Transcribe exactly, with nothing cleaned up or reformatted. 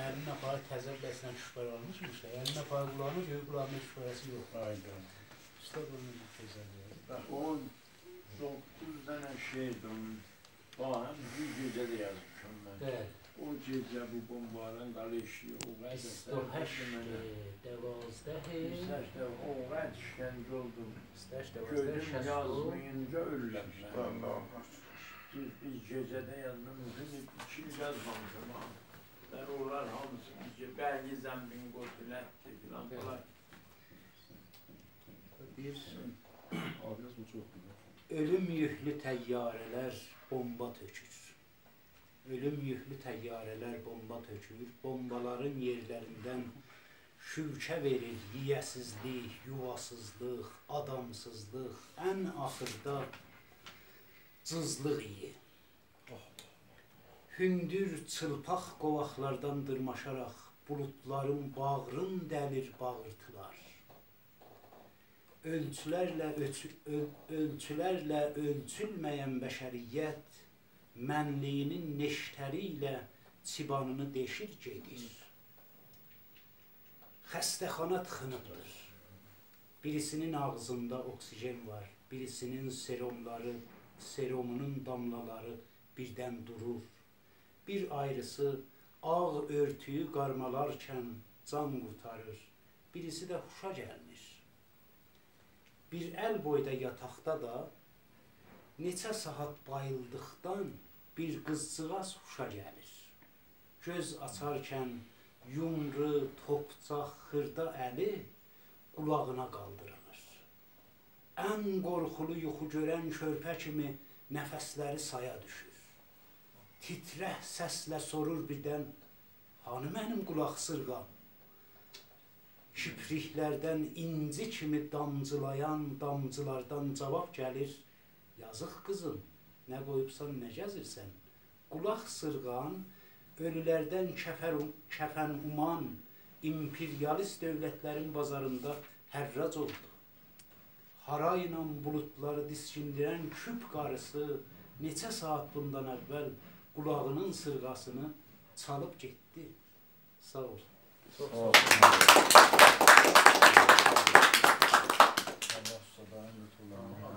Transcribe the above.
الینه آپاریب تازه بسینه کوشواره آلمیشمیش دا. الینه آپاریب قولاغینا، گؤروب قولاغیندا کوشواره‌سی یوخ. آی جانیم. اوستا بونون بیر گؤزللیگی وار. باخ، اون دوققوز دنه شعر ده اونون. باخ، هم بیر گئجه‌ده یازمیشام من. بلی. او گئجه بو بومبالارین قالا ائشیگی او قدر بیست و هشت، سرد منه. دوازده. بیست و هشت، او قدر ایشکنجه اولدوم. بیست و هشت، دوازده، گؤزوم شصت. یازمایینجا اؤلورم من. الله الله. بیر، بیر گئجه‌ده یازمام، مومکون ایکی ایل یازمامیشام ها. من اونلار هامیسی بیر گئ-، بهی زنبین قتلتدی فلان، بلی، فلان. دئییر، آبیاز بو چوخ بیلیر. اؤلوم یوکلو طیاره‌لر بومبا تؤکور. اؤلوم یوکلو طیاره‌لر بومبا تؤکور. بومبالارین یئرلریندن شوکه وئریر ییه‌سیزلیک، یوواسیزلیق، آدامسیزلیق، ان آخیردا جیزلیق اییی. هوندور چیلپاق قوواقلاردان دیرماشاراق بولودلارین باغرین دلیر باغیرتیلار. اؤلچولرله اؤلچو-، اؤل-، اؤلچولرله اؤلچولمه‌ین بشریت منلیگینین نئشتری ایله چیبانینی دئشیر گئدیر. خسته‌خانا تیخینیبدیر. بیریسینین آغزیندا اکسیژن وار، بیریسینین سروملاری، سرومونون داملالاری بیردن دورور. بیر آیریسی آغ اؤرتویو قارمالارکن جان قورتاریر، بیریسی ده هوشا گلمیر. بیر ال بویدا یاتاقدا دا نئچه ساعات باییلدیقدان بیر قیزجیغاز هوشا گلیر. گؤز آچارکن یومرو، توپجاق، خیردا الی قولاغینا قالدیریلیر. ان قورخولو یوخو گؤرن کؤرپه کیمی نفسلری سایا دوشور. تیترک سسله سورور بیردن: «هانی منیم قولاق سیرغام؟» کیپریکلردن اینجی کیمی دامجیلایان دامجیلاردان جاواب گلیر: «یازیق قیزیم، نه قویوبسان، نه گزیرسن؟» قولاق سیرغان، اؤلولردن کفر-، کفن اومان ایمپریالیست دؤولتلرین بازاریندا حراج اولدو. هارایلا بولودلاری دیسکیندیرن کوپ قاریسی نئچه ساعات بوندان اول قولاغینین سیرغاسینی چالیب گئتدی. ساغ اول. چوخ ساغ اول. ساغ اول. الله سیزه ده عمر طولانی.